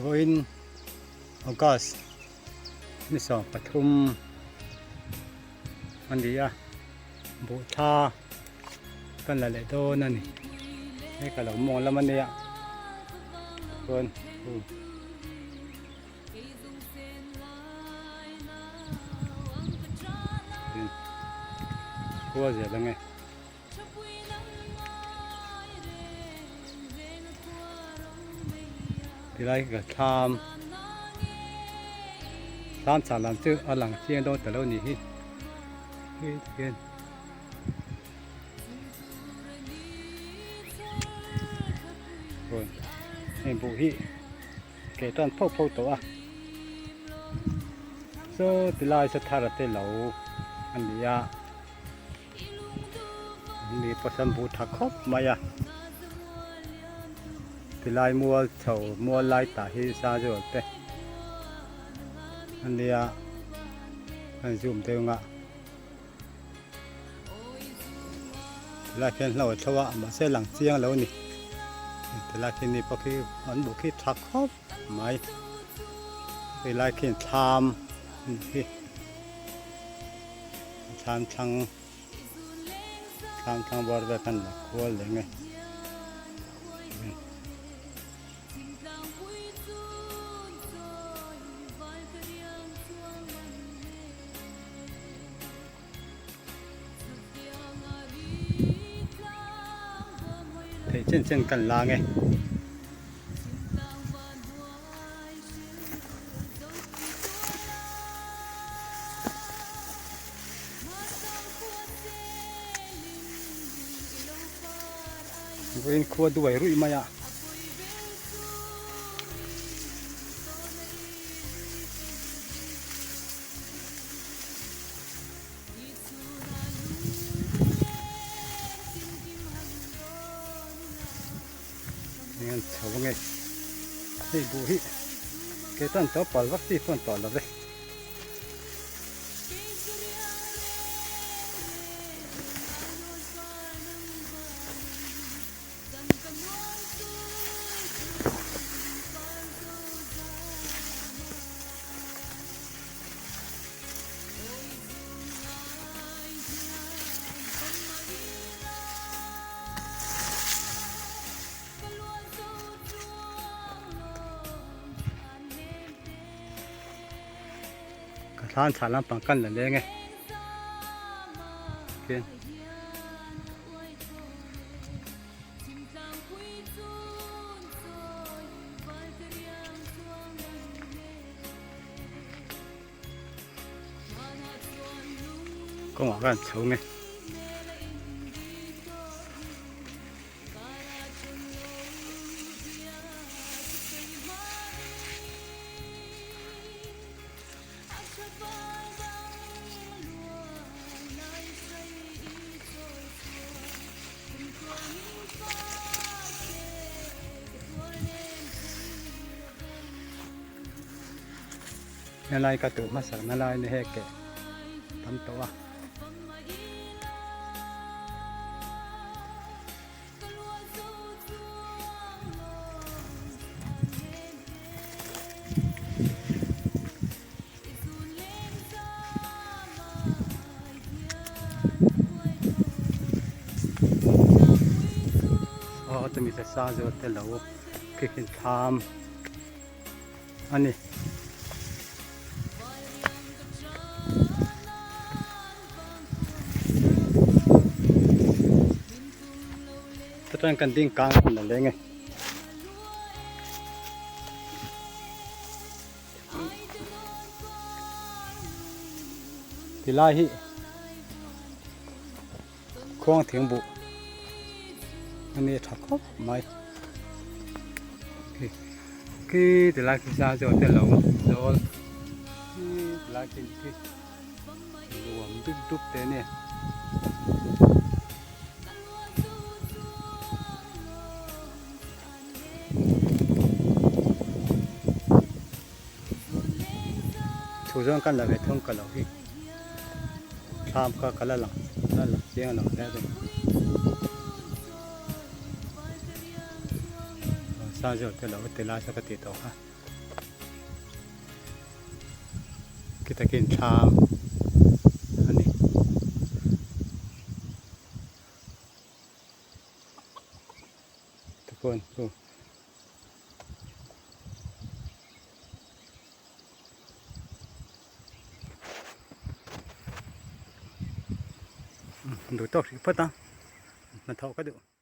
Vawiin August ni 13 a ni a, buh thla kan la leh dawn a ni. Hei ka lo mawng lam a nia chuan khua zel ang e. Tilai ka thlam thlam chah lam chu a lang chiang dawn ta lo ni hi hei hian heng buh hi ke tan pho pho tawh a saw tilai saw thar te lo a ni a. Mi pawh bu tha khawp mai a tilai mual chho mual lai tah hi Sazual te a nia an zoom deuh ang a tilai khian hlo a thlo a mahse lang chiang lo a ni tilai khi ni pawh khi an buh khi tha khawp mai tilai khian thlam a nih hi. Thlam thlang thlam thlang bawr vel khan la kual leh nge theih chen chen kan la nge. Vawiin khua duai ruih mai a. Eng an chho ange hei buh hi ke tan tawp pal vak chi pawh an tawh lo ve. Ka thlan thla lampang kan la leng e khian kawngah khan chho nge. Helai ka tuh hmasa na lai ni hek eh tam tawh a. Aw chumi te sa zawt te lo khi khi thlam a ni. Chuan kan ding kang a leng e. Tilai hi khuang thing buh a ni tha khawp mai. Khi tilai khi sa chu te lo zawl khi tilai khi khi nuam dup dup te a ni. Chu zawng kan la ve thung ka lo hi thlam kha ka la lang la lang chiang lo hle a ni sa zawh te lo ti lai saw ka tih tawh kha. Khi takin thlam a ni. Tikhuan chu duh tawk hrih phawt a hnathawh ka duh.